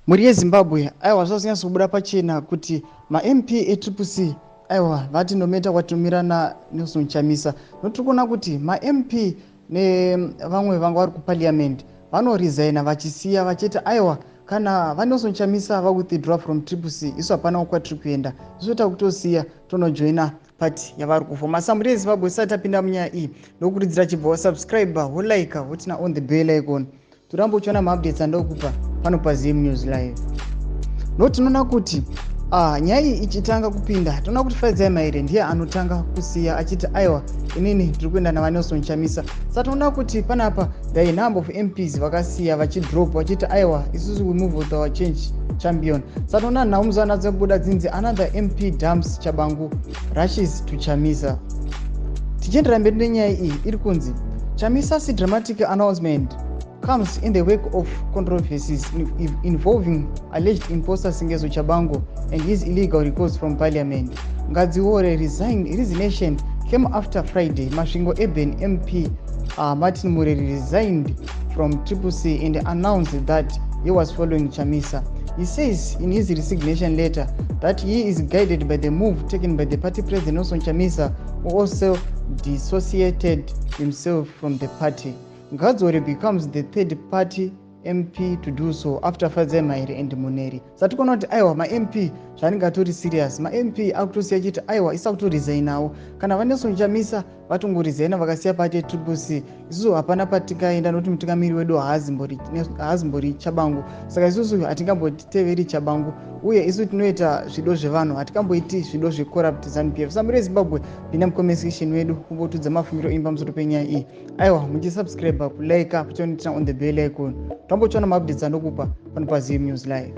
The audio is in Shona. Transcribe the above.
Mhuri yeZimbabwe, aiwa, zvazonyatsobuda pachena kuti maMP eTriple C, aiwa, vati no matter kwatomira naNelson Chamisa. Notiri kuona kuti maMP nevamwe vanga vari kuparliament vanoresigna vachisiya, vachiti aiwa, kana vaNelson Chamisa vawithdraw from Triple C, isu hapana kwatiri kuenda, isu takutosiya tonojoina party yavari kufoma. Samuri yeZimbabwe, isati tapinda munyaya iyi, ndokurudzira chibva wasubscribe, wolike, woturn on the bell icon, toramba uchiona maupdates andokupa pano paZim News Live. No tinoona kuti nyaya iyi ichitanga kupinda, tinoona kuti Fadzai Mahere ndiye anotanga kusiya achiti aiwa, inini ndiri kuenda navaNelson Chamisa. Saka tinoona kuti panapa the number of MPs vakasiya vachidrop, vachiti aiwa, isusu we move with our change champion. Saka tinoona nhau muzana dzobuda dzinzi "Another MP dumps Tshabangu, rushes to Chamisa". Tichiendera mberi nenyaya iyi, iri kunzi Chamisa's dramatic announcement comes in the wake of controversies involving alleged imposter Sengezo Tshabangu and his illegal records from parliament. Ngadziore resignation came after Friday Masvingo Urban MP Martin Mureri resigned from Triple C and announced that he was following Chamisa. He says in his resignation letter that he is guided by the move taken by the party president Nelson Chamisa, who also dissociated himself from the party. Ngadziore becomes the third party MP to do so after Fadzai Mahere and Muneri. Sati kuona kuti aiwa, maMP zvaanenge atori serious, maMP akutosiya chiti aiwa, isa kutoresignawo. Kana vaNelson Chamisa vatongoresigna vakasiya party Triple C, isusu hapana patingaenda, nokuti mutungamiri wedu haazimbori Tshabangu. Saka isusu hatingamboteveri Tshabangu, uye isu tinoita zvido zvevanhu, hatingamboiti zvido zvecorrupt ZANU PF. Samuri yeZimbabwe, pinda mucomment section wedu kumbotudza mafungiro enyu pamusoro penyaya iyi. Aiwa, muchisubscribe, kulike, kuturn on the bell icon, tambochiona maupdates anokupa pano paZim News Live.